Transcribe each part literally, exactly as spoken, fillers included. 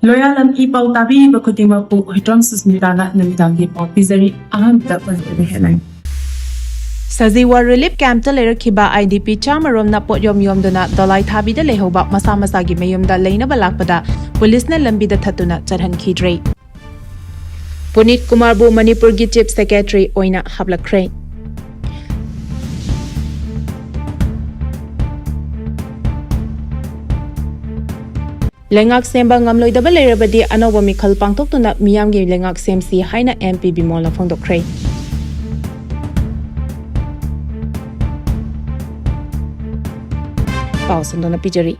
ꯂꯣꯌꯥꯂꯝ E ꯄꯥꯎ ꯇꯥꯕꯤꯔꯤꯕ ꯈꯨꯗꯤꯡꯃꯛꯄꯨ ꯍꯨꯏꯗ꯭ꯔꯣꯝ ꯁꯨꯁꯃꯤꯇꯥꯅ ꯅꯨꯃꯤꯗꯥꯡꯒꯤ ꯄꯥꯎ ꯄꯤꯖꯔꯤ꯫ ꯑꯍꯥꯟꯕꯗ ꯃꯅꯤꯄꯨꯔꯤ ꯍꯦꯠꯂꯥꯏꯟ꯫ ꯁꯖꯤꯋꯥ ꯔꯤꯂꯤꯐ ꯀꯦꯝꯞꯇ ꯂꯩꯔꯛꯈꯤꯕ ꯑꯥꯏ ꯗꯤ ꯄꯤ ꯆꯥꯃꯔꯣꯝꯅ ꯄꯣꯠꯌꯣꯝ ꯌꯣꯝꯗꯨꯅ ꯗꯣꯂꯥꯏ ꯊꯥꯕꯤꯗ ꯂꯩꯍꯧꯕ ꯃꯁꯥ ꯃꯁꯥꯒꯤ ꯃꯌꯨꯝꯗ ꯂꯩꯅꯕ ꯂꯥꯛꯄꯗ ꯄꯨꯂꯤꯁꯅ ꯂꯝꯕꯤꯗ ꯊꯠꯇꯨꯅ ꯆꯠꯍꯟꯈꯤꯗ꯭ꯔꯦ꯫ ꯄꯨꯅꯤꯠ ꯀꯨꯃꯥꯔꯕꯨ ꯃꯅꯤꯄꯨꯔꯒꯤ ꯆꯤꯐ ꯁꯦꯀ꯭ꯔꯦꯇꯔꯤ ꯑꯣꯏꯅ ꯍꯥꯞꯂꯛꯈ꯭ꯔꯦ꯫ ꯂꯩꯉꯥꯛ ꯁꯦꯝꯕ ꯉꯝꯂꯣꯏꯗꯕ ꯂꯩꯔꯕꯗꯤ ꯑꯅꯧꯕ ꯃꯤꯈꯜ ꯄꯥꯡꯊꯣꯛꯇꯨꯅ ꯃꯤꯌꯥꯝꯒꯤ ꯂꯩꯉꯥꯛ ꯁꯦꯝꯁꯤ ꯍꯥꯏꯅ ꯑꯦꯝ ꯄꯤ ꯕꯤꯃꯣꯜꯅ ꯐꯣꯡꯗꯣꯛꯈ꯭ꯔꯦ꯫ ꯄꯥꯎ ꯁꯟꯗꯣꯛꯅ ꯄꯤꯖꯔꯤ꯫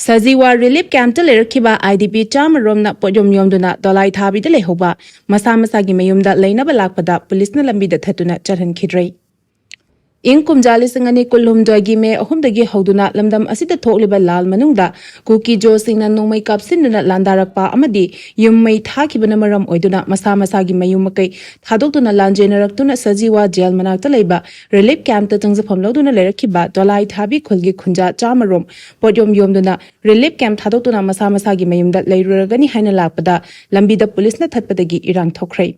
ꯁꯖꯤꯋꯥ ꯔꯤꯂꯤꯐ ꯀꯦꯝꯞꯇ ꯂꯩꯔꯛꯈꯤꯕ ꯑꯥꯏ ꯗꯤ ꯄꯤ ꯆꯥꯃꯔꯣꯝꯅ ꯄꯣꯠꯌꯣꯝ ꯌꯣꯝꯗꯨꯅ ꯗꯣꯂꯥꯏ ꯊꯥꯕꯤꯗ ꯂꯩꯍꯧꯕ ꯃꯁꯥ ꯃꯁꯥꯒꯤ ꯃꯌꯨꯝꯗ ꯂꯩꯅꯕ ꯂꯥꯛꯄꯗ ꯄꯨꯂꯤꯁꯅ ꯂꯝꯕꯤꯗ ꯊꯠꯇꯨꯅ ꯆꯠꯍꯟꯈꯤꯗ꯭ꯔꯦ꯫ ꯏꯪ ꯀꯨꯝꯖꯥ ꯂꯤꯁꯤꯡ ꯑꯅꯤ ꯀꯨꯟꯍꯨꯝꯗꯣꯏꯒꯤ ꯃꯦ ꯑꯍꯨꯝꯗꯒꯤ ꯍꯧꯗꯨꯅ ꯂꯝꯗꯝ ꯑꯁꯤꯗ ꯊꯣꯛꯂꯤꯕ ꯂꯥꯜ ꯃꯅꯨꯡꯗ ꯀꯨꯀꯤ ꯖꯣꯁꯤꯡꯅ ꯅꯣꯡꯃꯩ ꯀꯥꯞꯁꯤꯟꯗꯨꯅ ꯂꯥꯟꯗꯥꯔꯛꯄ ꯑꯃꯗꯤ ꯌꯨꯝ ꯃꯩ ꯊꯥꯈꯤꯕꯅ ꯃꯔꯝ ꯑꯣꯏꯗꯨꯅ ꯃꯁꯥ ꯃꯁꯥꯒꯤ ꯃꯌꯨꯝ ꯃꯀꯩ ꯊꯥꯗꯣꯛꯇꯨꯅ ꯂꯥꯟꯖꯦꯟꯅꯔꯛꯇꯨꯅ ꯁꯖꯤꯋꯥ ꯖꯦꯜ ꯃꯅꯥꯛꯇ ꯂꯩꯕ ꯔꯤꯂꯤꯐ ꯀꯦꯝꯞꯇ ꯆꯪꯖꯐꯝ ꯂꯧꯗꯨꯅ ꯂꯩꯔꯛꯈꯤꯕ ꯗꯣꯂꯥꯏ ꯊꯥꯕꯤ ꯈꯨꯜꯒꯤ ꯈꯨꯟꯖꯥ ꯆꯥꯃꯔꯣꯝ ꯄꯣꯠꯌꯣꯝ ꯌꯣꯝꯗꯨꯅ ꯔꯤꯂꯤꯐ ꯀꯦꯝꯞ ꯊꯥꯗꯣꯛꯇꯨꯅ ꯃꯁꯥ ꯃꯁꯥꯒꯤ ꯃꯌꯨꯝꯗ ꯂꯩꯔꯨꯔꯒꯅꯤ ꯍꯥꯏꯅ ꯂꯥꯛꯄꯗ ꯂꯝꯕꯤꯗ ꯄꯨꯂꯤꯁꯅ ꯊꯠꯄꯗꯒꯤ ꯏꯔꯥꯡ ꯊꯣꯛꯈ꯭ꯔꯦ꯫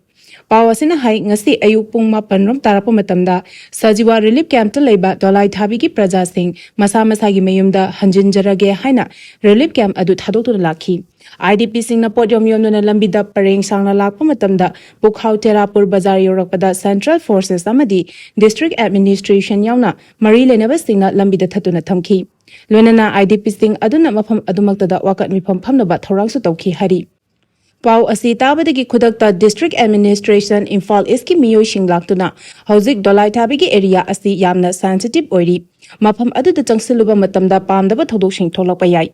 ꯄꯥꯎ ꯑꯁꯤꯅ ꯍꯥꯏ, ꯉꯁꯤ ꯑꯌꯨꯛ ꯄꯨꯡ ꯃꯥꯄꯟ ꯔꯣꯝ ꯇꯥꯔꯛꯄ ꯃꯇꯝꯗ ꯁꯖꯤꯋꯥ ꯔꯤꯂꯤꯐ ꯀꯦꯝꯞꯇ ꯂꯩꯕ ꯗꯣꯂꯥꯏ ꯊꯥꯕꯤꯒꯤ ꯄ꯭ꯔꯖꯥꯁꯤꯡ ꯃꯁꯥ ꯃꯁꯥꯒꯤ ꯃꯌꯨꯝꯗ ꯍꯟꯖꯤꯟꯖꯔꯒꯦ ꯍꯥꯏꯅ ꯔꯤꯂꯤꯐ ꯀꯦꯝꯞ ꯑꯗꯨ ꯊꯥꯗꯣꯛꯇꯨꯅ ꯂꯥꯛꯈꯤ꯫ ꯑꯥꯏ ꯗꯤ ꯄꯤꯁꯤꯡꯅ ꯄꯣꯠ ꯌꯣꯝ ꯌꯣꯝꯗꯨꯅ ꯂꯝꯕꯤꯗ ꯄꯔꯦꯡ ꯁꯥꯡꯅ ꯂꯥꯛꯄ ꯃꯇꯝꯗ ꯄꯨꯈꯥꯎ ꯇꯦꯔꯥꯄꯨꯔ ꯕꯖꯥꯔ ꯌꯧꯔꯛꯄꯗ ꯁꯦꯟꯇ꯭ꯔꯦꯜ ꯐꯣꯔꯁꯦꯁ ꯑꯃꯗꯤ ꯗꯤꯁꯇ꯭ꯔꯤꯛ ꯑꯦꯗꯃꯤꯅꯤꯁꯇ꯭ꯔꯦꯁꯟ ꯌꯥꯎꯅ ꯃꯔꯤ ꯂꯩꯅꯕꯁꯤꯡꯅ ꯂꯝꯕꯤꯗ ꯊꯠꯇꯨꯅ ꯊꯝꯈꯤ꯫ ꯂꯣꯏꯅꯅ ꯑꯥꯏ ꯗꯤ ꯄꯤꯁꯤꯡ ꯑꯗꯨꯅ ꯃꯐꯝ ꯑꯗꯨꯃꯛꯇꯗ ꯋꯥꯀꯠ ꯃꯤꯐꯝ ꯐꯝꯅꯕ ꯊꯧꯔꯥꯡꯁꯨ ꯇꯧꯈꯤ ꯍꯥꯏꯔꯤ꯫ ꯄꯥꯎ ꯑꯁꯤ ꯇꯥꯕꯗꯒꯤ ꯈꯨꯗꯛꯇ ꯗꯤꯁꯇ꯭ꯔꯤꯛ ꯑꯦꯗꯃꯤꯅꯤꯁꯇ꯭ꯔꯦꯁꯟ ꯏꯝꯐꯥꯜ ꯏꯁꯀꯤ ꯃꯤꯑꯣꯏꯁꯤꯡ ꯂꯥꯛꯇꯨꯅ ꯍꯧꯖꯤꯛ ꯗꯣꯂꯥꯏ ꯊꯥꯕꯤꯒꯤ ꯑꯦꯔꯤꯌꯥ ꯑꯁꯤ ꯌꯥꯝꯅ ꯁꯦꯟꯁꯤꯇꯤꯚ ꯑꯣꯏꯔꯤ, ꯃꯐꯝ ꯑꯗꯨꯗ ꯆꯪꯁꯤꯜꯂꯨꯕ ꯃꯇꯝꯗ ꯄꯥꯝꯗꯕ ꯊꯧꯗꯣꯛꯁꯤꯡ ꯊꯣꯛꯂꯛꯄ ꯌꯥꯏ꯫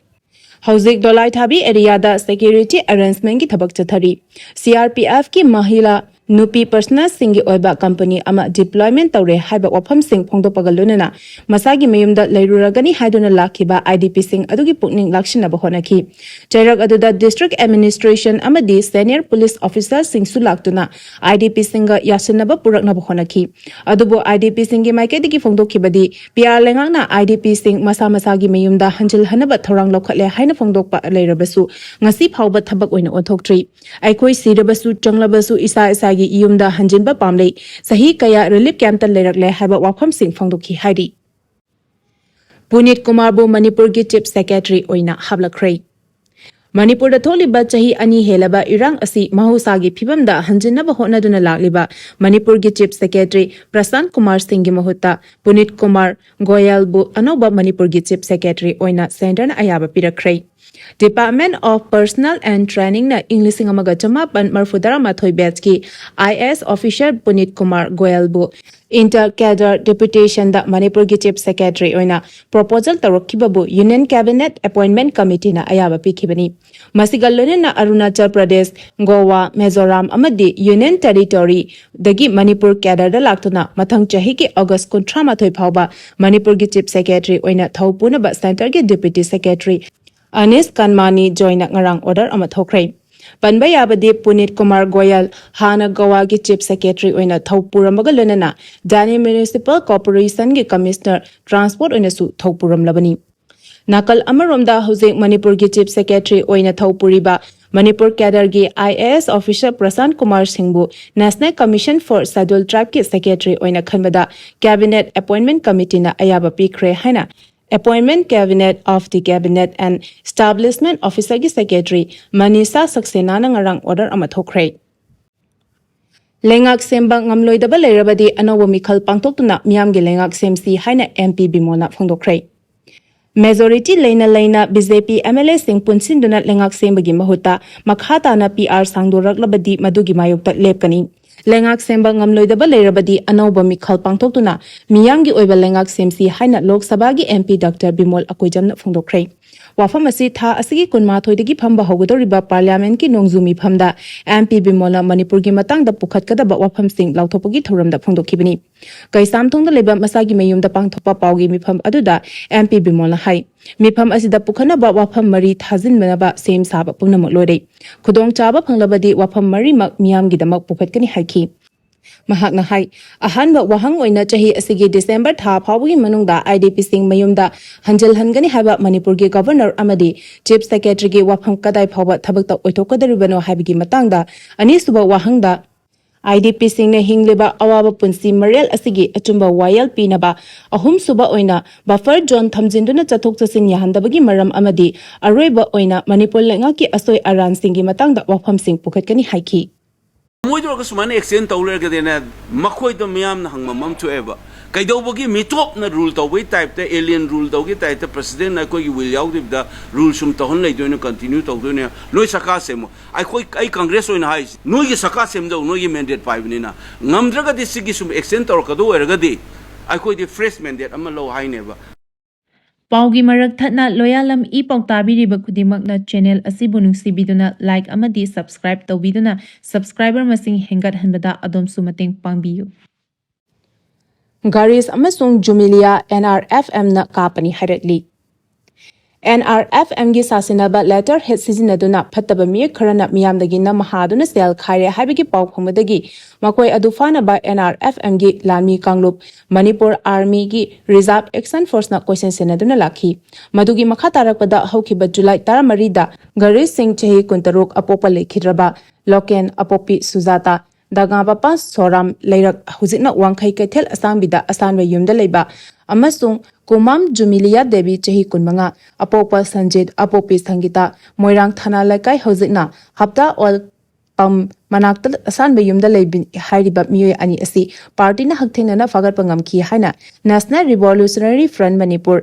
ꯍꯧꯖꯤꯛ ꯗꯣꯂꯥꯏ ꯊꯥꯕꯤ ꯑꯦꯔꯤꯌꯥꯗ ꯁꯦꯀ꯭ꯌꯨꯔꯤꯇꯤ ꯑꯦꯔꯦꯟꯖꯃꯦꯟꯒꯤ ꯊꯕꯛ ꯆꯠꯊꯔꯤ꯫ ꯁꯤ ꯑꯥꯔ ꯄꯤ ꯑꯦꯐꯀꯤ ꯃꯍꯤꯂꯥ ꯅꯨꯄꯤ ꯄꯔꯁꯅꯦꯜꯁꯤꯡꯒꯤ ꯑꯣꯏꯕ ꯀꯝꯄꯅꯤ ꯑꯃ ꯗꯤꯄ꯭ꯂꯣꯏꯃꯦꯟ ꯇꯧꯔꯦ ꯍꯥꯏꯕ ꯋꯥꯐꯝꯁꯤꯡ ꯐꯣꯡꯗꯣꯛꯄꯒ ꯂꯣꯏꯅꯅ ꯃꯁꯥꯒꯤ ꯃꯌꯨꯝꯗ ꯂꯩꯔꯨꯔꯒꯅꯤ ꯍꯥꯏꯗꯨꯅ ꯂꯥꯛꯈꯤꯕ IDPꯁꯤꯡ ꯑꯗꯨꯒꯤ ꯄꯨꯛꯅꯤꯡ ꯂꯥꯛꯁꯤꯟꯅꯕ ꯍꯣꯠꯅꯈꯤ꯫ ꯆꯩꯔꯛ ꯑꯗꯨꯗ ꯗꯤꯁꯇ꯭ꯔꯤꯛ ꯑꯦꯗꯃꯤꯅꯤꯁꯇ꯭ꯔꯦꯁꯟ ꯑꯃꯗꯤ ꯁꯦꯅꯤꯌꯔ ꯄꯨꯂꯤꯁ ꯑꯣꯐꯤꯁꯔꯁꯤꯡꯁꯨ ꯂꯥꯛꯇꯨꯅ IDPꯁꯤꯡꯒ ꯌꯥꯁꯤꯟꯅꯕ ꯄꯨꯔꯛꯅꯕ ꯍꯣꯠꯅꯈꯤ꯫ ꯑꯗꯨꯕꯨ IDPꯁꯤꯡꯒꯤ ꯃꯥꯏꯀꯩꯗꯒꯤ ꯐꯣꯡꯗꯣꯛꯈꯤꯕꯗꯤ, ꯄꯤꯌꯥꯔ ꯂꯩꯉꯥꯛꯅ IDPꯁꯤꯡ ꯃꯁꯥ ꯃꯁꯥꯒꯤ ꯃꯌꯨꯝꯗ ꯍꯟꯖꯤꯜꯍꯟꯅꯕ ꯊꯧꯔꯥꯡ ꯂꯧꯈꯠꯂꯦ ꯍꯥꯏꯅ ꯐꯣꯡꯗꯣꯛꯄ ꯂꯩꯔꯕꯁꯨ, ꯉꯁꯤ ꯐꯥꯎꯕ ꯊꯕꯛ ꯑꯣꯏꯅ ꯑꯣꯟꯊꯣꯛꯇ꯭ꯔꯤ꯫ ꯑꯩꯈꯣꯏ ꯁꯤꯔꯕꯁꯨ ꯆꯪꯂꯕꯁꯨ ꯏꯁꯥ ꯏꯁꯥꯒꯤ ꯌꯨꯝꯗ ꯍꯟꯖꯤꯟꯕ ꯄꯥꯝꯂꯦ꯫ ꯆꯍꯤ ꯀꯌꯥ ꯔꯤꯂꯤꯐ ꯀꯦꯝꯞꯇ ꯂꯩꯔꯛꯂꯦ ꯍꯥꯏꯕ ꯋꯥꯐꯝꯁꯤꯡ ꯐꯣꯡꯗꯣꯛꯈꯤ ꯍꯥꯏꯔꯤ꯫ ꯄꯨꯅꯤꯠ ꯀꯨꯃꯥꯔꯕꯨ ꯃꯅꯤꯄꯨꯔꯒꯤ ꯆꯤꯐ ꯁꯦꯀ꯭ꯔꯦꯇꯔꯤ ꯑꯣꯏꯅ ꯍꯥꯞꯂꯛꯈ꯭ꯔꯦ꯫ ꯃꯅꯤꯄꯨꯔꯗ ꯊꯣꯛꯂꯤꯕ ꯆꯍꯤ ꯑꯅꯤ ꯍꯦꯜꯂꯕ ꯏꯔꯥꯡ ꯑꯁꯤ ꯃꯍꯧꯁꯥꯒꯤ ꯐꯤꯕꯝꯗ ꯍꯟꯖꯤꯟꯅꯕ ꯍꯣꯠꯅꯗꯨꯅ ꯂꯥꯛꯂꯤꯕ ꯃꯅꯤꯄꯨꯔꯒꯤ ꯆꯤꯐ ꯁꯦꯀ꯭ꯔꯦꯇꯔꯤ ꯄ꯭ꯔꯁꯥꯟ ꯀꯨꯃꯥꯔ ꯁꯤꯡꯒꯤ ꯃꯍꯨꯠꯇ ꯄꯨꯅꯤꯠ ꯀꯨꯃꯥꯔ ꯒꯣꯌꯜꯕꯨ ꯑꯅꯧꯕ ꯃꯅꯤꯄꯨꯔꯒꯤ ꯆꯤꯐ ꯁꯦꯀ꯭ꯔꯦꯇꯔꯤ ꯑꯣꯏꯅ ꯁꯦꯟꯇꯔꯅ ꯑꯌꯥꯕ ꯄꯤꯔꯛꯈ꯭ꯔꯦ꯫ Department of Personnel and Trainingꯅ ꯏꯪ ꯂꯤꯁꯤꯡ ꯑꯃꯒ ꯆꯃꯥꯄꯟ ꯃꯔꯤꯐꯨ ꯇꯔꯥꯃꯥꯊꯣꯏ ꯕꯦꯆꯀꯤ IAS officer ꯄꯨꯅꯤꯠ Kumar ꯒꯣꯌꯜꯕꯨ inter cadre deputationꯗ ꯃꯅꯤꯄꯨꯔꯒꯤ ꯆꯤꯐ ꯁꯦꯀ꯭ꯔꯦꯇꯔꯤ ꯑꯣꯏꯅ ꯄ꯭ꯔꯣꯄꯣꯖꯜ ꯇꯧꯔꯛꯈꯤꯕꯕꯨ Union Cabinet Appointment Committeeꯅ ꯑꯌꯥꯕ ꯄꯤꯈꯤꯕꯅꯤ꯫ ꯃꯁꯤꯒ ꯂꯣꯏꯅꯅ ꯑꯔꯨꯅꯥꯆꯜ ꯄ꯭ꯔꯗꯦꯁ, ꯒꯣꯋꯥ, ꯃꯤꯖꯣꯔꯥꯝ ꯑꯃꯗꯤ Union Territoryꯗꯒꯤ ꯃꯅꯤꯄꯨꯔ cadreꯗ ꯂꯥꯛꯇꯨꯅ ꯃꯊꯪ ꯆꯍꯤꯒꯤ ꯑꯣꯒꯁ ꯀꯨꯟꯊ꯭ꯔꯥ ꯃꯥꯊꯣꯏ ꯐꯥꯎꯕ ꯃꯅꯤꯄꯨꯔꯒꯤ ꯆꯤꯐ ꯁꯦꯀ꯭ꯔꯦꯇꯔꯤ ꯑꯣꯏꯅ ꯊꯧ ꯄꯨꯅꯕ ꯁꯦꯟꯇꯔꯒꯤ ꯗꯤꯄ꯭ꯌꯨꯇꯤ ꯁꯦꯀ꯭ꯔꯦꯇꯔꯤ ꯑꯅꯤꯁ ꯀꯟꯃꯥꯅꯤ ꯖꯣꯏꯅ ꯉꯔꯥꯡ ꯑꯣꯔꯗꯔ ꯑꯃ ꯊꯣꯛꯈ꯭ꯔꯦ꯫ ꯄꯟꯕ ꯌꯥꯕꯗꯤ, ꯄꯨꯅꯤꯠ ꯀꯨꯃꯥꯔ ꯒꯣꯌꯜ ꯍꯥꯟꯅ ꯒꯣꯋꯥꯒꯤ ꯆꯤꯐ ꯁꯦꯀ꯭ꯔꯦꯇꯔꯤ ꯑꯣꯏꯅ ꯊꯧ ꯄꯨꯔꯝꯕꯒ ꯂꯣꯏꯅꯅ ꯗꯦꯜꯂꯤ ꯃ꯭ꯌꯨꯅꯤꯁꯤꯄꯥꯜ ꯀꯣꯔꯄꯣꯔꯦꯁꯟꯒꯤ ꯀꯃꯤꯁꯅꯔ ꯇ꯭ꯔꯥꯟꯁꯄꯣꯔꯠ ꯑꯣꯏꯅꯁꯨ ꯊꯧ ꯄꯨꯔꯝꯂꯕꯅꯤ꯫ ꯅꯥꯀꯜ ꯑꯃꯔꯣꯝꯗ, ꯍꯧꯖꯤꯛ ꯃꯅꯤꯄꯨꯔꯒꯤ ꯆꯤꯐ ꯁꯦꯀ꯭ꯔꯦꯇꯔꯤ ꯑꯣꯏꯅ ꯊꯧ ꯄꯨꯔꯤꯕ ꯃꯅꯤꯄꯨꯔ cadreꯒꯤ IAS officer ꯄ꯭ꯔꯁꯥꯟ ꯀꯨꯃꯥꯔ ꯁꯤꯡꯕꯨ National Commission for Scheduled Tribeꯀꯤ ꯁꯦꯀ꯭ꯔꯦꯇꯔꯤ ꯑꯣꯏꯅ ꯈꯟꯕꯗ Cabinet Appointment Committeeꯅ ꯑꯌꯥꯕ ꯄꯤꯈ꯭ꯔꯦ ꯍꯥꯏꯅ Appointment Cabinet of the Cabinet and Establishment Officerꯒꯤ ꯁꯦꯀ꯭ꯔꯦꯇꯔꯤ ꯃꯅꯤꯁꯥ ꯁꯛꯁꯦꯅꯥꯅ ꯉꯔꯥꯡ ꯑꯣꯔꯗꯔ ꯑꯃ ꯊꯣꯛꯈ꯭ꯔꯦ꯫ ꯂꯩꯉꯥꯛ ꯁꯦꯝꯕ ꯉꯝꯂꯣꯏꯗꯕ ꯂꯩꯔꯕꯗꯤ ꯑꯅꯧꯕ ꯃꯤꯈꯜ ꯄꯥꯡꯊꯣꯛꯇꯨꯅ ꯃꯤꯌꯥꯝꯒꯤ ꯂꯩꯉꯥꯛ ꯁꯦꯝꯁꯤ ꯍꯥꯏꯅ MP ꯕꯤꯃꯣꯜꯅ ꯐꯣꯡꯗꯣꯛꯈ꯭ꯔꯦ꯫ Majority ꯂꯩꯅ ꯂꯩꯅ BJP MLAꯁꯤꯡ ꯄꯨꯟꯁꯤꯟꯗꯨꯅ ꯂꯩꯉꯥꯛ ꯁꯦꯝꯕꯒꯤ ꯃꯍꯨꯠꯇ ꯃꯈꯥ ꯇꯥꯅ PR ꯁꯥꯡꯗꯣꯔꯛꯂꯕꯗꯤ ꯃꯗꯨꯒꯤ ꯃꯥꯌꯣꯛꯇ ꯂꯦꯞꯀꯅꯤ꯫ ꯂꯩꯉꯥꯛ ꯁꯦꯝꯕ ꯉꯝꯂꯣꯏꯗꯕ ꯂꯩꯔꯕꯗꯤ ꯑꯅꯧꯕ ꯃꯤꯈꯜ ꯄꯥꯡꯊꯣꯛꯇꯨꯅ ꯃꯤꯌꯥꯝꯒꯤ ꯑꯣꯏꯕ ꯂꯩꯉꯥꯛ ꯁꯦꯝꯁꯤ ꯍꯥꯏꯅ ꯂꯣꯛ ꯁꯚꯥꯒꯤ MP ꯗꯥꯛꯇꯔ ꯕꯤꯃꯣꯜ ꯑꯀꯣꯏꯖꯝꯅ ꯐꯣꯡꯗꯣꯛꯈ꯭ꯔꯦ꯫ ꯋꯥꯐꯝ ꯑꯁꯤ ꯊꯥ ꯑꯁꯤꯒꯤ ꯀꯨꯟꯃꯥꯊꯣꯏꯗꯒꯤ ꯐꯝꯕ ꯍꯧꯒꯗꯧꯔꯤꯕ ꯄꯥꯔꯂꯤꯌꯥꯃꯦꯟꯠꯀꯤ ꯅꯣꯡꯖꯨ ꯃꯤꯐꯝꯗ ꯑꯦꯝ ꯄꯤ ꯕꯤꯃꯣꯜꯅ ꯃꯅꯤꯄꯨꯔꯒꯤ ꯃꯇꯥꯡꯗ ꯄꯨꯈꯠꯀꯗꯕ ꯋꯥꯐꯝꯁꯤꯡ ꯂꯥꯎꯊꯣꯛꯄꯒꯤ ꯊꯧꯔꯝꯗ ꯐꯣꯡꯗꯣꯛꯈꯤꯕꯅꯤ꯫ ꯀꯩꯁꯥꯝꯊꯣꯡꯗ ꯂꯩꯕ ꯃꯁꯥꯒꯤ ꯃꯌꯨꯝꯗ ꯄꯥꯡꯊꯣꯛꯄ ꯄꯥꯎꯒꯤ ꯃꯤꯐꯝ ꯑꯗꯨꯗ ꯑꯦꯝ ꯄꯤ ꯕꯤꯃꯣꯜꯅ ꯍꯥꯏ, ꯃꯤꯐꯝ ꯑꯁꯤꯗ ꯄꯨꯈꯠꯅꯕ ꯋꯥꯐꯝ ꯃꯔꯤ ꯊꯥꯖꯤꯟꯅꯕ ꯁꯦꯝ ꯁꯥꯕ ꯄꯨꯝꯅꯃꯛ ꯂꯣꯏꯔꯦ꯫ ꯈꯨꯗꯣꯡꯆꯥꯕ ꯐꯪꯂꯕꯗꯤ ꯋꯥꯐꯝ ꯃꯔꯤꯃꯛ ꯃꯤꯌꯥꯝꯒꯤꯗꯃꯛ ꯄꯨꯈꯠꯀꯅꯤ ꯍꯥꯏꯈꯤ꯫ ꯃꯍꯥꯛꯅ ꯍꯥꯏ, ꯑꯍꯥꯟꯕ ꯋꯥꯍꯪ ꯑꯣꯏꯅ ꯆꯍꯤ ꯑꯁꯤꯒꯤ ꯗꯤꯁꯦꯝꯕꯔ ꯊꯥ ꯐꯥꯎꯕꯒꯤ ꯃꯅꯨꯡꯗ ꯑꯥꯏ ꯗꯤ ꯄꯤꯁꯤꯡ ꯃꯌꯨꯝꯗ ꯍꯟꯖꯤꯜꯍꯟꯒꯅꯤ ꯍꯥꯏꯕ ꯃꯅꯤꯄꯨꯔꯒꯤ ꯒꯚꯔꯅꯔ ꯑꯃꯗꯤ ꯆꯤꯐ ꯁꯦꯀ꯭ꯔꯦꯇꯔꯤꯒꯤ ꯋꯥꯐꯝ ꯀꯗꯥꯏ ꯐꯥꯎꯕ ꯊꯕꯛꯇ ꯑꯣꯏꯊꯣꯛꯀꯗꯧꯔꯤꯕꯅꯣ ꯍꯥꯏꯕꯒꯤ ꯃꯇꯥꯡꯗ, ꯑꯅꯤꯁꯨꯕ ꯋꯥꯍꯪꯗ, ꯑꯥꯏ ꯗꯤ ꯄꯤꯁꯤꯡꯅ ꯍꯤꯡꯂꯤꯕ ꯑꯋꯥꯕ ꯄꯨꯟꯁꯤ ꯃꯔꯦꯜ ꯑꯁꯤꯒꯤ ꯑꯆꯨꯝꯕ ꯋꯥꯌꯦꯜ ꯄꯤꯅꯕ, ꯑꯍꯨꯝꯁꯨꯕ ꯑꯣꯏꯅ ꯕꯐꯔ ꯖꯣꯟ ꯊꯝꯖꯤꯟꯗꯨꯅ ꯆꯠꯊꯣꯛ ꯆꯠꯁꯤꯟ ꯌꯥꯍꯟꯗꯕꯒꯤ ꯃꯔꯝ ꯑꯃꯗꯤ ꯑꯔꯣꯏꯕ ꯑꯣꯏꯅ ꯃꯅꯤꯄꯨꯔ ꯂꯩꯉꯥꯛꯀꯤ ꯑꯁꯣꯏ ꯑꯔꯥꯟꯁꯤꯡꯒꯤ ꯃꯇꯥꯡꯗ ꯋꯥꯐꯝꯁꯤꯡ ꯄꯨꯈꯠꯀꯅꯤ ꯍꯥꯏꯈꯤ꯫ ꯃꯣꯏꯗꯧꯔꯒ ꯁꯨꯃꯥꯏꯅ ꯑꯦꯛꯁꯇꯦꯟ ꯇꯧ ꯂꯩꯔꯒꯗꯤꯅꯦ, ꯃꯈꯣꯏꯗ ꯃꯤꯌꯥꯝꯅ ꯍꯪꯐꯝ ꯑꯃ ꯊꯣꯛꯑꯦꯕ꯫ ꯀꯩꯗꯧꯕꯒꯤ ꯃꯤꯇꯣꯞꯅ ꯔꯨꯜ ꯇꯧꯕꯒꯤ ꯇꯥꯏꯞꯇ, ꯑꯦꯂꯤꯌꯟ ꯔꯨꯜ ꯇꯧꯕꯒꯤ ꯇꯥꯏꯞꯇ, ꯄ꯭ꯔꯁꯤꯗꯦꯟꯠꯅ ꯑꯩꯈꯣꯏꯒꯤ ꯋꯤꯜ ꯌꯥꯎꯗꯕꯤꯗ ꯔꯨꯜ ꯁꯨꯝ ꯇꯧꯍꯟ ꯂꯩꯗꯣꯏꯅꯣ, ꯀꯟꯇꯤꯅ꯭ꯌꯨ ꯇꯧꯗꯣꯏꯅꯦ? ꯅꯣꯏ ꯁꯔꯀꯥꯔ ꯁꯦꯝꯃꯣ꯫ ꯑꯩꯈꯣꯏ, ꯑꯩ ꯀꯪꯒ꯭ꯔꯦꯁ ꯑꯣꯏꯅ ꯍꯥꯏꯔꯤꯁꯤ, ꯅꯣꯏꯒꯤ ꯁꯔꯀꯥꯔ ꯁꯦꯝꯖꯧ, ꯅꯣꯏꯒꯤ ꯃꯦꯟꯗꯦꯠ ꯄꯥꯏꯕꯅꯤꯅ꯫ ꯉꯝꯗ꯭ꯔꯒꯗꯤ, ꯁꯤꯒꯤ ꯁꯨꯝ ꯑꯦꯛꯁꯇꯦꯟ ꯇꯧꯔꯛꯀꯗꯧ ꯑꯣꯏꯔꯒꯗꯤ, ꯑꯩꯈꯣꯏꯗꯤ ꯐ꯭ꯔꯦꯁ ꯃꯦꯟꯗꯦꯠ ꯑꯃ ꯂꯧ ꯍꯥꯏꯅꯦꯕ꯫ ꯄꯥꯎꯒꯤ ꯃꯔꯛ ꯊꯠꯅ ꯂꯣꯌꯥꯂꯝ ꯏ ꯄꯥꯎ ꯇꯥꯕꯤꯔꯤꯕ ꯈꯨꯗꯤꯡꯃꯛꯅ ꯆꯦꯅꯦꯜ ꯑꯁꯤꯕꯨ ꯅꯨꯡꯁꯤꯕꯤꯗꯨꯅ ꯂꯥꯏꯛ ꯑꯃꯗꯤ ꯁꯕꯁꯀ꯭ꯔꯥꯏꯕ ꯇꯧꯕꯤꯗꯨꯅ ꯁꯕꯁꯀ꯭ꯔꯥꯏꯕꯔ ꯃꯁꯤꯡ ꯍꯦꯟꯒꯠꯍꯟꯕꯗ ꯑꯗꯣꯝꯁꯨ ꯃꯇꯦꯡ ꯄꯥꯡꯕꯤꯌꯨ꯫ ꯒꯥꯔꯤꯁ ꯑꯃꯁꯨꯡ ꯖꯨꯃꯤꯂꯤꯌꯥ ꯑꯦꯟ ꯑꯥꯔ ꯑꯦꯐ ꯑꯦꯝꯅ ꯀꯥꯞꯄꯅꯤ ꯍꯥꯏꯔꯛꯂꯤ꯫ ꯑꯦꯟ ꯑꯥꯔ ꯑꯦꯐ ꯑꯦꯝꯒꯤ ꯁꯥꯁꯤꯟꯅꯕ ꯂꯦꯇꯔ ꯍꯦꯗ ꯁꯤꯖꯤꯟꯅꯗꯨꯅ ꯐꯠꯇꯕ ꯃꯤꯑꯣꯏ ꯈꯔꯅ ꯃꯤꯌꯥꯝꯗꯒꯤ ꯅꯝ ꯍꯥꯗꯨꯅ ꯁꯦꯜ ꯈꯥꯏꯔꯦ ꯍꯥꯏꯕꯒꯤ ꯄꯥꯎ ꯐꯪꯕꯗꯒꯤ ꯃꯈꯣꯏ ꯑꯗꯨ ꯐꯥꯅꯕ ꯑꯦꯟ ꯑꯥꯔ ꯑꯦꯐ ꯑꯦꯝꯒꯤ ꯂꯥꯟꯃꯤ ꯀꯥꯡꯂꯨꯞ ꯃꯅꯤꯄꯨꯔ ꯑꯥꯔꯃꯤꯒꯤ ꯔꯤꯖꯥꯔꯚ ꯑꯦꯛꯁꯟ ꯐꯣꯔꯁꯅ ꯀꯣꯏꯁꯦꯟ ꯁꯦꯟꯅꯗꯨꯅ ꯂꯥꯛꯈꯤ꯫ ꯃꯗꯨꯒꯤ ꯃꯈꯥ ꯇꯥꯔꯛꯄꯗ ꯍꯧꯈꯤꯕ ꯖꯨꯂꯥꯏ ꯇꯔꯥꯃꯔꯤꯗ ꯒꯥꯔꯤꯁ ꯁꯤꯡ ꯆꯍꯤ ꯀꯨꯟꯇꯔꯨꯛ ꯑꯄꯣꯛꯄ ꯂꯩꯈꯤꯗ꯭ꯔꯕ ꯂꯣꯀꯦꯟ, ꯑꯄꯣꯛꯄꯤ ꯁꯨꯖꯥꯇꯥ, ꯗꯒꯥꯕꯄꯥ ꯁꯣꯔꯥꯝ ꯂꯩꯔꯛ ꯍꯧꯖꯤꯛꯅ ꯋꯥꯡꯈꯩ ꯀꯩꯊꯦꯜ ꯑꯁꯥꯡꯕꯤꯗ ꯑꯁꯥꯟꯕ ꯌꯨꯝꯗ ꯂꯩꯕ ꯑꯃꯁꯨꯡ ꯀꯨꯃꯥꯝ ꯖꯨꯃꯤꯂꯤꯌꯥ ꯗꯦꯕꯤ ꯆꯍꯤ ꯀꯨꯟꯃꯉꯥ, ꯑꯄꯣꯛꯄ ꯁꯟꯖꯤꯠ, ꯑꯄꯣꯛꯄꯤ ꯁꯪꯒꯤꯇꯥ, ꯃꯣꯏꯔꯥꯡ ꯊꯥꯅꯥ ꯂꯩꯀꯥꯏ ꯍꯧꯖꯤꯛꯅ ꯍꯞꯇꯥ ꯑꯣꯏꯜ ꯄꯝ ꯃꯅꯥꯛꯇ ꯑꯁꯥꯟꯕ ꯌꯨꯝꯗ ꯂꯩꯕꯤ ꯍꯥꯏꯔꯤꯕ ꯃꯤꯑꯣꯏ ꯑꯅꯤ ꯑꯁꯤ ꯄꯥꯔꯇꯤꯅ ꯍꯛꯊꯦꯡꯅꯅ ꯐꯥꯒꯠꯄ ꯉꯝꯈꯤ ꯍꯥꯏꯅ National Revolutionary Front Manipur,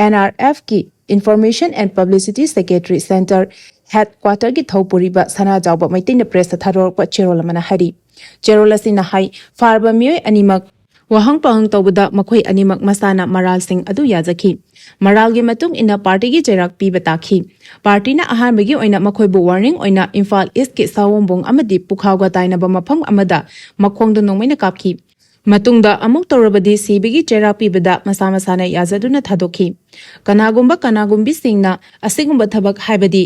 N R F, ꯀꯤ Information and Publicity Secretary Centre, head ꯀ꯭ꯋꯥꯇꯔꯒꯤ ꯊꯧ ꯄꯨꯔꯤꯕ ꯁꯅꯥꯖꯥꯎꯕ ꯃꯩꯇꯩꯅ ꯄ꯭ꯔꯦꯁꯇ ꯊꯥꯗꯣꯔꯛꯄ ꯆꯦꯔꯣꯜ ꯑꯃꯅ ꯍꯥꯏꯔꯤ꯫ ꯆꯦꯔꯣꯜ ꯑꯁꯤꯅ ꯍꯥꯏ, ꯐꯥꯔꯕ ꯃꯤꯑꯣꯏ ꯑꯅꯤꯃꯛ ꯋꯥꯍꯪ ꯄꯥꯎꯍꯪ ꯇꯧꯕꯗ ꯃꯈꯣꯏ ꯑꯅꯤꯃꯛ ꯃꯁꯥꯅ ꯃꯔꯥꯜꯁꯤꯡ ꯑꯗꯨ ꯌꯥꯖꯈꯤ꯫ ꯃꯔꯥꯜꯒꯤ ꯃꯇꯨꯡ ꯏꯟꯅ ꯄꯥꯔꯇꯤꯒꯤ ꯆꯩꯔꯥꯛ ꯄꯤꯕ ꯇꯥꯈꯤ꯫ ꯄꯥꯔꯇꯤꯅ ꯑꯍꯥꯟꯕꯒꯤ ꯑꯣꯏꯅ ꯃꯈꯣꯏꯕꯨ ꯋꯥꯔꯅꯤꯡ ꯑꯣꯏꯅ ꯏꯝꯐꯥꯜ ꯏꯁꯀꯤ ꯁꯥꯋꯣꯝꯕꯨꯡ ꯑꯃꯗꯤ ꯄꯨꯈꯥꯎꯒ ꯇꯥꯏꯅꯕ ꯃꯐꯝ ꯑꯃꯗ ꯃꯈꯣꯡꯗ ꯅꯣꯡꯃꯩꯅ ꯀꯥꯞꯈꯤ꯫ ꯃꯇꯨꯡꯗ ꯑꯃꯨꯛ ꯇꯧꯔꯕꯗꯤ ꯁꯤꯕꯒꯤ ꯆꯩꯔꯥꯛ ꯄꯤꯕꯗ ꯃꯁꯥ ꯃꯁꯥꯅ ꯌꯥꯖꯗꯨꯅ ꯊꯥꯗꯣꯛꯈꯤ꯫ ꯀꯅꯥꯒꯨꯝꯕ ꯀꯅꯥꯒꯨꯝꯕꯤꯁꯤꯡꯅ ꯑꯁꯤꯒꯨꯝꯕ ꯊꯕꯛ, ꯍꯥꯏꯕꯗꯤ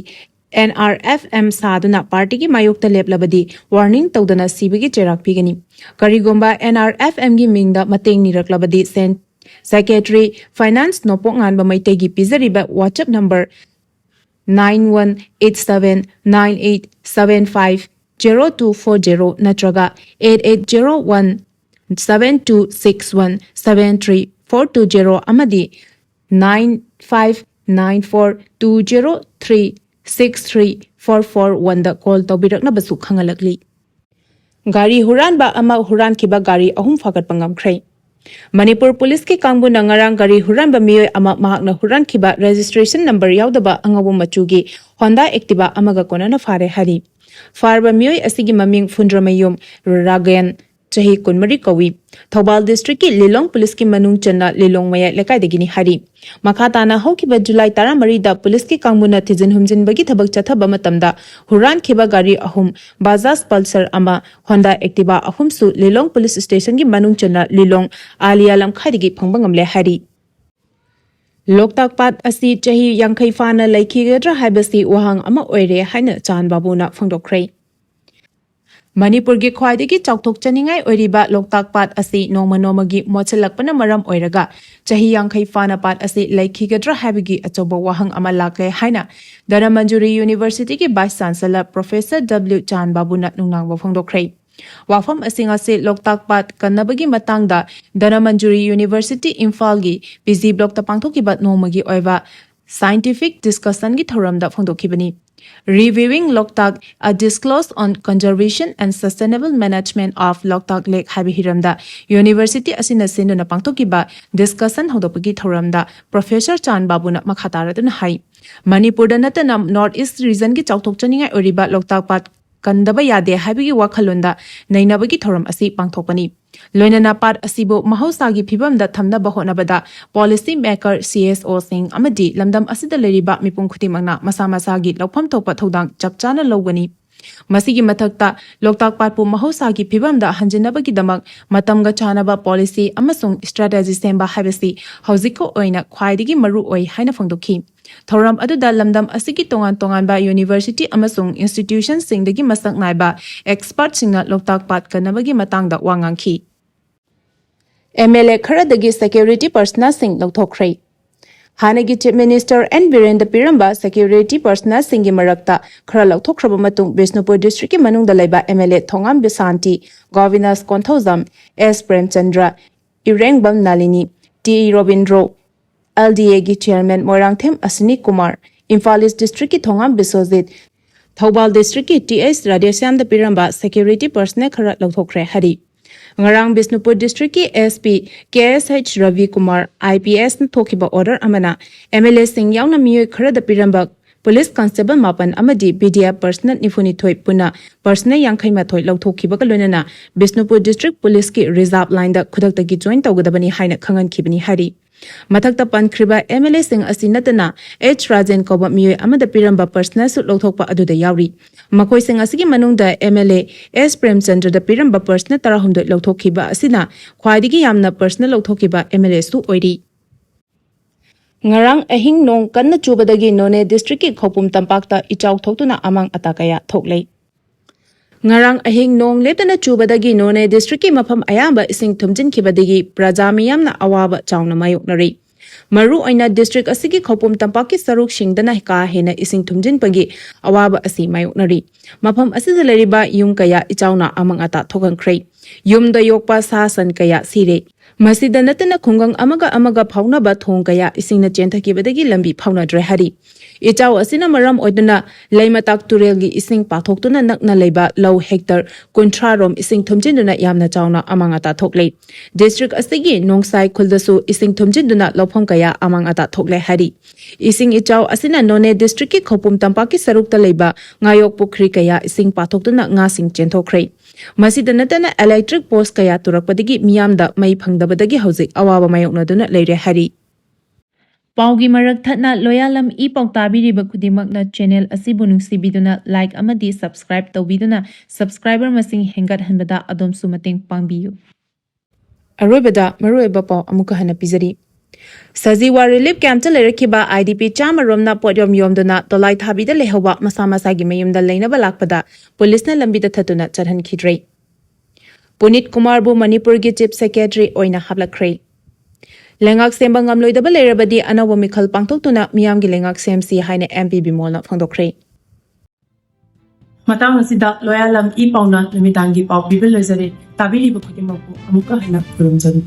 ꯑꯦꯟ ꯑꯥꯔ ꯑꯦꯐ ꯑꯦꯝ ꯁꯥꯗꯨꯅ ꯄꯥꯔꯇꯤꯒꯤ ꯃꯥꯌꯣꯛꯇ ꯂꯦꯞꯂꯕꯗꯤ ꯋꯥꯔꯅꯤꯡ ꯇꯧꯗꯅ ꯁꯤꯕꯒꯤ ꯆꯩꯔꯥꯛ ꯄꯤꯒꯅꯤ꯫ ꯀꯔꯤꯒꯨꯝꯕ ꯑꯦꯟ ꯑꯥꯔ ꯑꯦꯐ ꯑꯦꯝꯒꯤ ꯃꯤꯡꯗ ꯃꯇꯦꯡ ꯅꯤꯔꯛꯂꯕꯗꯤ ꯁꯦꯟ-, ꯁꯦꯀ꯭ꯔꯦꯇꯔꯤ ꯐꯥꯏꯅꯥꯟꯁ ꯅꯣꯡꯄꯣꯛ ꯉꯥꯟꯕ ꯃꯩꯇꯩꯒꯤ ꯄꯤꯖꯔꯤꯕ ꯋꯥꯆꯞ number nine one eight seven nine eight seven five zero two four zero ꯅꯠꯇ꯭ꯔꯒ eight eight zero one seven two six one seven three four two zero ꯑꯃꯗꯤ nine five nine four two zero three six three four four one ꯗ call ꯇꯧꯕꯤꯔꯛꯅꯕꯁꯨ ꯈꯪꯍꯜꯂꯛꯂꯤ꯫ ꯒꯥꯔꯤ ꯍꯨꯔꯥꯟꯕ ꯑꯃ ꯍꯨꯔꯥꯟꯈꯤꯕ ꯒꯥꯔꯤ ꯑꯍꯨꯝ ꯐꯥꯒꯠꯄ ꯉꯝꯈ꯭ꯔꯦ꯫ ꯃꯅꯤꯄꯨꯔ ꯄꯨꯂꯤꯁꯀꯤ ꯀꯥꯡꯕꯨꯅ ꯉꯔꯥꯡ ꯒꯥꯔꯤ ꯍꯨꯔꯥꯟꯕ ꯃꯤꯑꯣꯏ ꯑꯃ ꯃꯍꯥꯛꯅ ꯍꯨꯔꯥꯟꯈꯤꯕ ꯔꯦꯖꯤꯁꯇ꯭ꯔꯦꯁꯟ ꯅꯝꯕꯔ ꯌꯥꯎꯗꯕ ꯑꯉꯧꯕ ꯃꯆꯨꯒꯤ ꯍꯣꯟꯗꯥ ꯑꯦꯛꯇꯤꯚꯥ ꯑꯃꯒ ꯀꯣꯟꯅꯅ ꯐꯥꯔꯦ ꯍꯥꯏꯔꯤ꯫ ꯐꯥꯔꯕ ꯃꯤꯑꯣꯏ ꯑꯁꯤꯒꯤ ꯃꯃꯤꯡ ꯐꯨꯟꯗ꯭ꯔꯃꯌꯨꯝ ꯔꯥꯒꯦꯟ, ꯆꯍꯤ ꯀꯨꯟꯃꯔꯤ ꯀꯧꯏ꯫ ꯊꯧꯕꯥꯜ ꯗꯤꯁꯇ꯭ꯔꯤꯛꯀꯤ ꯂꯤꯂꯣꯡ ꯄꯨꯂꯤꯁꯀꯤ ꯃꯅꯨꯡ ꯆꯟꯅ ꯂꯤꯂꯣꯡ ꯃꯌꯥꯏ ꯂꯩꯀꯥꯏꯗꯒꯤꯅꯤ ꯍꯥꯏꯔꯤ꯫ ꯃꯈꯥ ꯇꯥꯅ ꯍꯧꯈꯤꯕ ꯖꯨꯂꯥꯏ ꯇꯔꯥꯃꯔꯤꯗ ꯄꯨꯂꯤꯁꯀꯤ ꯀꯥꯡꯕꯨꯅ ꯊꯤꯖꯤꯟ ꯍꯨꯝꯖꯤꯟꯕꯒꯤ ꯊꯕꯛ ꯆꯠꯊꯕ ꯃꯇꯝꯗ ꯍꯨꯔꯥꯟꯈꯤꯕ ꯒꯥꯔꯤ ꯑꯍꯨꯝ, ꯕꯖꯥꯖ ꯄꯜꯁꯔ ꯑꯃ, ꯍꯣꯟꯗꯥ ꯑꯦꯛꯇꯤꯚꯥ ꯑꯍꯨꯝꯁꯨ ꯂꯤꯂꯣꯡ ꯄꯨꯂꯤꯁ ꯁ꯭ꯇꯦꯁꯟꯒꯤ ꯃꯅꯨꯡ ꯆꯟꯅ ꯂꯤꯂꯣꯡ ꯑꯥꯂꯤꯌꯥ ꯂꯝꯈꯥꯏꯗꯒꯤ ꯐꯪꯕ ꯉꯝꯂꯦ ꯍꯥꯏꯔꯤ꯫ ꯂꯣꯛꯇꯥꯛ ꯄꯥꯠ ꯑꯁꯤ ꯆꯍꯤ ꯌꯥꯡꯈꯩ ꯐꯥꯅ ꯂꯩꯈꯤꯒꯗ꯭ꯔꯥ ꯍꯥꯏꯕꯁꯤ ꯋꯥꯍꯪ ꯑꯃ ꯑꯣꯏꯔꯦ ꯍꯥꯏꯅ ꯆꯥꯟ ꯕꯥꯕꯨꯅ ꯐꯣꯡꯗꯣꯛꯈ꯭ꯔꯦ꯫ ꯃꯅꯤꯄꯨꯔꯒꯤ ꯈ꯭ꯋꯥꯏꯗꯒꯤ ꯆꯥꯎꯊꯣꯛꯆꯅꯤꯡꯉꯥꯏ ꯑꯣꯏꯔꯤꯕ ꯂꯣꯛꯇꯥꯛ ꯄꯥꯠ ꯑꯁꯤ ꯅꯣꯡꯃ ꯅꯣꯡꯃꯒꯤ ꯃꯣꯠꯁꯤꯜꯂꯛꯄꯅ ꯃꯔꯝ ꯑꯣꯏꯔꯒ ꯆꯍꯤ ꯌꯥꯡꯈꯩ ꯐꯥꯅ ꯄꯥꯠ ꯑꯁꯤ ꯂꯩꯈꯤꯒꯗ꯭ꯔꯥ ꯍꯥꯏꯕꯒꯤ ꯑꯆꯧꯕ ꯋꯥꯍꯪ ꯑꯃ ꯂꯥꯛꯂꯦ ꯍꯥꯏꯅ ꯙꯅꯃꯟꯖꯨꯔꯤ ꯌꯨꯅꯤꯚꯔꯁꯤꯇꯤꯒꯤ ꯚꯥꯏꯁ ꯆꯥꯟꯁꯦꯂꯔ ꯄ꯭ꯔꯣꯐꯦꯁꯔ ꯗꯕ꯭ꯂꯤꯎ ꯆꯥꯟ ꯕꯥꯕꯨꯅ ꯅꯨꯡꯅꯥꯡꯕ ꯐꯣꯡꯗꯣꯛꯈ꯭ꯔꯦ꯫ ꯋꯥꯐꯝ ꯑꯁꯤꯡ ꯑꯁꯤ ꯂꯣꯛꯇꯥꯛ ꯄꯥꯠ ꯀꯟꯅꯕꯒꯤ ꯃꯇꯥꯡꯗ ꯙꯅꯃꯟꯖꯨꯔꯤ ꯌꯨꯅꯤꯚꯔꯁꯤꯇꯤ ꯏꯝꯐꯥꯜꯒꯤ ꯄꯤ ꯖꯤ ꯕ꯭ꯂꯣꯛꯇ ꯄꯥꯡꯊꯣꯛꯈꯤꯕ ꯅꯣꯡꯃꯒꯤ ꯑꯣꯏꯕ ꯁꯥꯏꯟꯇꯤꯐꯤꯛ ꯗꯤꯁꯀꯁꯟꯒꯤ ꯊꯧꯔꯝꯗ ꯐꯣꯡꯗꯣꯛꯈꯤꯕꯅꯤ꯫ Reviewing Loktak, A Discourse on Conservation and Sustainable Management of Loktak Lake ꯍꯥꯏꯕ ꯍꯤꯔꯝꯗ ꯌꯨꯅꯤꯚꯔꯁꯤꯇꯤ ꯑꯁꯤꯅ ꯁꯤꯟꯗꯨꯅ ꯄꯥꯡꯊꯣꯛꯈꯤꯕ ꯗꯤꯁꯀꯁꯟ ꯍꯧꯗꯣꯛꯄꯒꯤ ꯊꯧꯔꯝꯗ ꯄ꯭ꯔꯣꯐꯦꯁꯔ ꯆꯥꯟ ꯕꯥꯕꯨꯅ ꯃꯈꯥ ꯇꯥꯔꯗꯨꯅ ꯍꯥꯏ, ꯃꯅꯤꯄꯨꯔꯗ ꯅꯠꯇꯅ ꯅꯣꯔꯠ ꯏꯁ ꯔꯤꯖꯟꯒꯤ ꯆꯥꯎꯊꯣꯛꯆꯅꯤꯡꯉꯥꯏ ꯑꯣꯏꯔꯤꯕ ꯂꯣꯛꯇꯥꯛ ꯄꯥꯠ ꯀꯟꯗꯕ ꯌꯥꯗꯦ ꯍꯥꯏꯕꯒꯤ ꯋꯥꯈꯜꯂꯣꯟꯗ ꯅꯩꯅꯕꯒꯤ ꯊꯧꯔꯝ ꯑꯁꯤ ꯄꯥꯡꯊꯣꯛꯄꯅꯤ꯫ ꯂꯣꯏꯅꯅ ꯄꯥꯠ ꯑꯁꯤꯕꯨ ꯃꯍꯧꯁꯥꯒꯤ ꯐꯤꯕꯝꯗ ꯊꯝꯅꯕ ꯍꯣꯠꯅꯕꯗ policy maker, C S Oꯁꯤꯡ ꯑꯃꯗꯤ ꯂꯝꯗꯝ ꯑꯁꯤꯗ ꯂꯩꯔꯤꯕ ꯃꯤꯄꯨꯝ ꯈꯨꯗꯤꯡꯃꯛꯅ ꯃꯁꯥ ꯃꯁꯥꯒꯤ ꯂꯧꯐꯝ ꯊꯣꯛꯄ ꯊꯧꯗꯥꯡ ꯆꯞ ꯆꯥꯅ ꯂꯧꯒꯅꯤ꯫ ꯃꯁꯤꯒꯤ ꯃꯊꯛꯇ ꯂꯣꯛꯇꯥꯛ ꯄꯥꯠꯄꯨ ꯃꯍꯧꯁꯥꯒꯤ ꯐꯤꯕꯝꯗ ꯍꯟꯖꯤꯟꯅꯕꯒꯤꯗꯃꯛ ꯃꯇꯝꯒ ꯆꯥꯟꯅꯕ policy ꯑꯃꯁꯨꯡ strategy ꯁꯦꯝꯕ ꯍꯥꯏꯕꯁꯤ ꯍꯧꯖꯤꯛꯀ ꯑꯣꯏꯅ ꯈ꯭ꯋꯥꯏꯗꯒꯤ ꯃꯔꯨ ꯑꯣꯏ ꯍꯥꯏꯅ ꯐꯣꯡꯗꯣꯛꯈꯤ꯫ ꯊꯧꯔꯝ ꯑꯗꯨꯗ ꯂꯝꯗꯝ ꯑꯁꯤꯒꯤ ꯇꯣꯉꯥꯟ ꯇꯣꯉꯥꯟꯕ university ꯑꯃꯁꯨꯡ institutionꯁꯤꯡꯗꯒꯤ ꯃꯁꯛ ꯅꯥꯏꯕ expertꯁꯤꯡꯅ ꯂꯣꯛꯇꯥꯛ ꯄꯥꯠ ꯀꯟꯅꯕꯒꯤ ꯃꯇꯥꯡꯗ ꯋꯥ ꯉꯥꯡꯈꯤ꯫ M L A ꯈꯔꯗꯒꯤ security personnelꯁꯤꯡ ꯂꯧꯊꯣꯛꯈ꯭ꯔꯦ꯫ ꯍꯥꯟꯅꯒꯤ Chief Minister N ꯕꯤꯔꯦꯟꯗ ꯄꯤꯔꯝꯕ security personnelꯁꯤꯡꯒꯤ ꯃꯔꯛꯇ ꯈꯔ ꯂꯧꯊꯣꯛꯈ꯭ꯔꯕ ꯃꯇꯨꯡ ꯕꯤꯁꯅꯨꯄꯨꯔ districtꯀꯤ ꯃꯅꯨꯡꯗ ꯂꯩꯕ M L A Thongam ꯕꯤꯁꯥꯟꯇꯤ, ꯒꯣꯕꯤꯅꯥꯁ Konthoujam, S Premchandra, ꯏꯔꯦꯡꯕꯝ ꯅꯥꯂꯤꯅꯤ, T Robindro, L D Aꯒꯤ chairman Moirangthem ꯑꯁꯤꯅꯤ ꯀꯨꯃꯥꯔ, ꯏꯝꯐꯥꯜ East districtꯀꯤ ꯊꯣꯉꯥꯝ ꯕꯤꯁ꯭ꯋꯖꯤꯠ, ꯊꯧꯕꯥꯜ districtꯀꯤ T H ꯔꯥꯙꯦꯁ꯭ꯌꯥꯝꯗ ꯄꯤꯔꯝꯕ security personnel ꯈꯔ ꯂꯧꯊꯣꯛꯈ꯭ꯔꯦ ꯍꯥꯏꯔꯤ꯫ ꯉꯔꯥꯡ Bishnupur districtꯀꯤ S P K S H Ravi Kumar I P Sꯅ ꯊꯣꯛꯈꯤꯕ order ꯑꯃꯅ M L Aꯁꯤꯡ ꯌꯥꯎꯅ ꯃꯤꯑꯣꯏ ꯈꯔꯗ ꯄꯤꯔꯝꯕ police constable ꯃꯥꯄꯟ ꯑꯃꯗꯤ B D F personnel ꯅꯤꯐꯨꯅꯤꯊꯣꯏ ꯄꯨꯟꯅ personnel ꯌꯥꯡꯈꯩ ꯃꯥꯊꯣꯏ ꯂꯧꯊꯣꯛꯈꯤꯕꯒ ꯂꯣꯏꯅꯅ ꯕꯤꯁꯅꯨꯄꯨꯔ district policeꯀꯤ reserve lineꯗ ꯈꯨꯗꯛꯇꯒꯤ join ꯇꯧꯒꯗꯕꯅꯤ ꯍꯥꯏꯅ ꯈꯪꯍꯟꯈꯤꯕꯅꯤ ꯍꯥꯏꯔꯤ꯫ ꯃꯊꯛꯇ ꯄꯟꯈ꯭ꯔꯤꯕ M L Aꯁꯤꯡ ꯑꯁꯤ ꯅꯠꯇꯅ H ꯔꯥꯖꯦꯟ ꯀꯧꯕ ꯃꯤꯑꯣꯏ ꯑꯃꯗ ꯄꯤꯔꯝꯕ personnelꯁꯨ ꯂꯧꯊꯣꯛꯄ ꯑꯗꯨꯗ ꯌꯥꯎꯔꯤ꯫ ꯃꯈꯣꯏꯁꯤꯡ ꯑꯁꯤꯒꯤ ꯃꯅꯨꯡꯗ M L A S ꯄ꯭ꯔꯦꯝꯆꯟꯗ꯭ꯔꯗ ꯄꯤꯔꯝꯕ personnel ꯇꯔꯥꯍꯨꯝꯗꯣꯏ ꯂꯧꯊꯣꯛꯈꯤꯕ ꯑꯁꯤꯅ ꯈ꯭ꯋꯥꯏꯗꯒꯤ ꯌꯥꯝꯅ personnel ꯂꯧꯊꯣꯛꯈꯤꯕ M L Aꯁꯨ ꯑꯣꯏꯔꯤ꯫ ꯉꯔꯥꯡ ꯑꯍꯤꯡ ꯅꯣꯡ ꯀꯟꯅ ꯆꯨꯕꯗꯒꯤ ꯅꯣꯅꯦ districtꯀꯤ ꯈꯧꯄꯨꯝ ꯇꯝꯄꯥꯛꯇ ꯏꯆꯥꯎ ꯊꯣꯛꯇꯨꯅ ꯑꯃꯥꯡ ꯑꯇꯥ ꯀꯌꯥ ꯊꯣꯛꯂꯦ꯫ ꯉꯔꯥꯡ ꯑꯍꯤꯡ ꯅꯣꯡ ꯂꯦꯞꯇꯅ ꯆꯨꯕꯗꯒꯤ ꯅꯣꯅꯦ districtꯀꯤ ꯃꯐꯝ ꯑꯌꯥꯝꯕ ꯏꯁꯤꯡ ꯊꯨꯝꯖꯤꯟꯈꯤꯕꯗꯒꯤ ꯄ꯭ꯔꯖꯥ ꯃꯤꯌꯥꯝꯅ ꯑꯋꯥꯕ ꯆꯥꯎꯅ ꯃꯥꯌꯣꯛꯅꯔꯤ꯫ ꯃꯔꯨꯑꯣꯏꯅ district ꯑꯁꯤꯒꯤ ꯈꯧꯄꯨꯝ ꯇꯝꯄꯥꯛꯀꯤ ꯁꯔꯨꯛꯁꯤꯡꯗꯅ ꯀꯥ ꯍꯦꯟꯅ ꯏꯁꯤꯡ ꯊꯨꯝꯖꯤꯟꯕꯒꯤ ꯑꯋꯥꯕ ꯑꯁꯤ ꯃꯥꯌꯣꯛꯅꯔꯤ꯫ ꯃꯐꯝ ꯑꯁꯤꯗ ꯂꯩꯔꯤꯕ ꯌꯨꯝ ꯀꯌꯥ ꯏꯆꯥꯎꯅ ꯑꯃꯥꯡ ꯑꯇꯥ ꯊꯣꯛꯍꯟꯈ꯭ꯔꯦ꯫ ꯌꯨꯝꯗ ꯌꯣꯛꯄ ꯁꯥ ꯁꯟ ꯀꯌꯥ ꯁꯤꯔꯦ꯫ ꯃꯁꯤꯗ ꯅꯠꯇꯅ ꯈꯨꯡꯒꯪ ꯑꯃꯒ ꯑꯃꯒ ꯐꯥꯎꯅꯕ ꯊꯣꯡ ꯀꯌꯥ ꯏꯁꯤꯡꯅ ꯆꯦꯟꯊꯈꯤꯕꯗꯒꯤ ꯂꯝꯕꯤ ꯐꯥꯎꯅꯗ꯭ꯔꯦ ꯍꯥꯏꯔꯤ꯫ ꯏꯆꯥꯎ ꯑꯁꯤꯅ ꯃꯔꯝ ꯑꯣꯏꯗꯨꯅ ꯂꯩꯃꯇꯥꯛ ꯇꯨꯔꯦꯜꯒꯤ ꯏꯁꯤꯡ ꯄꯥꯊꯣꯛꯇꯨꯅ ꯅꯛꯅ ꯂꯩꯕ ꯂꯧ ꯍꯦꯛꯇꯔ ꯀꯨꯟꯊ꯭ꯔꯥ ꯔꯣꯝ ꯏꯁꯤꯡ ꯊꯨꯝꯖꯤꯟꯗꯨꯅ ꯌꯥꯝꯅ ꯆꯥꯎꯅ ꯑꯃꯥꯡ ꯑꯇꯥ ꯊꯣꯛꯂꯦ꯫ ꯗꯤꯁꯇ꯭ꯔꯤꯛ ꯑꯁꯤꯒꯤ ꯅꯣꯡꯁꯥꯏ ꯈꯨꯜꯗꯁꯨ ꯏꯁꯤꯡ ꯊꯨꯝꯖꯤꯟꯗꯨꯅ ꯂꯧꯐꯝ ꯀꯌꯥ ꯑꯃꯥꯡ ꯑꯇꯥ ꯊꯣꯛꯂꯦ ꯍꯥꯏꯔꯤ꯫ ꯏꯁꯤꯡ ꯏꯆꯥꯎ ꯑꯁꯤꯅ ꯅꯣꯅꯦ ꯗꯤꯁꯇ꯭ꯔꯤꯛꯀꯤ ꯈꯧꯄꯨꯝ ꯇꯝꯄꯥꯛꯀꯤ ꯁꯔꯨꯛꯇ ꯂꯩꯕ ꯉꯥꯌꯣꯛ ꯄꯨꯈ꯭ꯔꯤ ꯀꯌꯥ ꯏꯁꯤꯡ ꯄꯥꯊꯣꯛꯇꯨꯅ ꯉꯥꯁꯤꯡ ꯆꯦꯟꯊꯣꯛꯈ꯭ꯔꯦ꯫ ꯃꯁꯤꯗ ꯅꯠꯇꯅ ꯏꯂꯦꯛꯇ꯭ꯔꯤꯛ ꯄꯣꯁ ꯀꯌꯥ ꯇꯨꯔꯛꯄꯗꯒꯤ ꯃꯤꯌꯥꯝꯗ ꯃꯩ ꯐꯪꯗꯕꯗꯒꯤ ꯍꯧꯖꯤꯛ ꯑꯋꯥꯕ ꯃꯥꯌꯣꯛꯅꯗꯨꯅ ꯂꯩꯔꯦ ꯍꯥꯏꯔꯤ꯫ ꯄꯥꯎꯒꯤ ꯃꯔꯛ ꯊꯠꯅ ꯂꯣꯌꯥꯂꯝ ꯏ ꯄꯥꯎ ꯇꯥꯕꯤꯔꯤꯕ ꯈꯨꯗꯤꯡꯃꯛꯅ ꯆꯦꯅꯦꯜ ꯑꯁꯤꯕꯨ ꯅꯨꯡꯁꯤꯕꯤꯗꯨꯅ ꯂꯥꯏꯛ ꯑꯃꯗꯤ ꯁꯕꯁꯀ꯭ꯔꯥꯏꯕ ꯇꯧꯕꯤꯗꯨꯅ ꯁꯕꯁꯀ꯭ꯔꯥꯏꯕꯔ ꯃꯁꯤꯡ ꯍꯦꯟꯒꯠꯍꯟꯕꯗ ꯑꯗꯣꯝꯁꯨ ꯃꯇꯦꯡ ꯄꯥꯡꯕꯤꯌꯨ꯫ ꯑꯔꯣꯏꯕꯗ ꯃꯔꯨꯑꯣꯏꯕ ꯄꯥꯎ ꯑꯃꯨꯛꯀ ꯍꯟꯅ ꯄꯤꯖꯔꯤ꯫ ꯁꯖꯤꯋꯥ ꯔꯤꯂꯤꯐ ꯀꯦꯝꯞꯇ ꯂꯩꯔꯛꯈꯤꯕ IDP ꯆꯥꯝꯃ ꯔꯣꯝꯅ ꯄꯣꯠꯌꯣꯝ ꯌꯣꯝꯗꯨꯅ ꯗꯣꯂꯥꯏ ꯊꯥꯕꯤꯗ ꯂꯩꯍꯧꯕ ꯃꯁꯥ ꯃꯁꯥꯒꯤ ꯃꯌꯨꯝꯗ ꯂꯩꯅꯕ ꯂꯥꯛꯄꯗ ꯄꯨꯂꯤꯁꯅ ꯂꯝꯕꯤꯗ ꯊꯠꯇꯨꯅ ꯆꯠꯍꯟꯈꯤꯗ꯭ꯔꯦ꯫ ꯄꯨꯅꯤꯠ ꯀꯨꯃꯥꯔꯕꯨ ꯃꯅꯤꯄꯨꯔꯒꯤ ꯆꯤꯐ ꯁꯦꯀ꯭ꯔꯦꯇꯔꯤ ꯑꯣꯏꯅ ꯍꯥꯞꯂꯛꯈ꯭ꯔꯦ꯫ ꯂꯩꯉꯥꯛ ꯁꯦꯝꯕ ꯉꯝꯂꯣꯏꯗꯕ ꯂꯩꯔꯕꯗꯤ ꯑꯅꯧꯕ ꯃꯤꯈꯜ ꯄꯥꯡꯊꯣꯛꯇꯨꯅ ꯃꯤꯌꯥꯝꯒꯤ ꯂꯩꯉꯥꯛ ꯁꯦꯝꯁꯤ ꯍꯥꯏꯅ MP ꯕꯤꯃꯣꯜꯅ ꯐꯣꯡꯗꯣꯛꯈ꯭ꯔꯦ꯫ ꯃꯇꯥꯡ ꯑꯁꯤꯗ ꯂꯣꯌꯥꯂꯝ ꯏ ꯄꯥꯎꯅ ꯅꯨꯃꯤꯗꯥꯡꯒꯤ ꯄꯥꯎ ꯄꯤꯕ ꯂꯣꯏꯖꯔꯦ꯫ ꯇꯥꯕꯤꯔꯤꯕ ꯈꯨꯗꯤꯡꯃꯛꯄꯨ ꯑꯃꯨꯛꯀ ꯍꯟꯅ ꯈꯨꯔꯨꯝꯖꯔꯤ꯫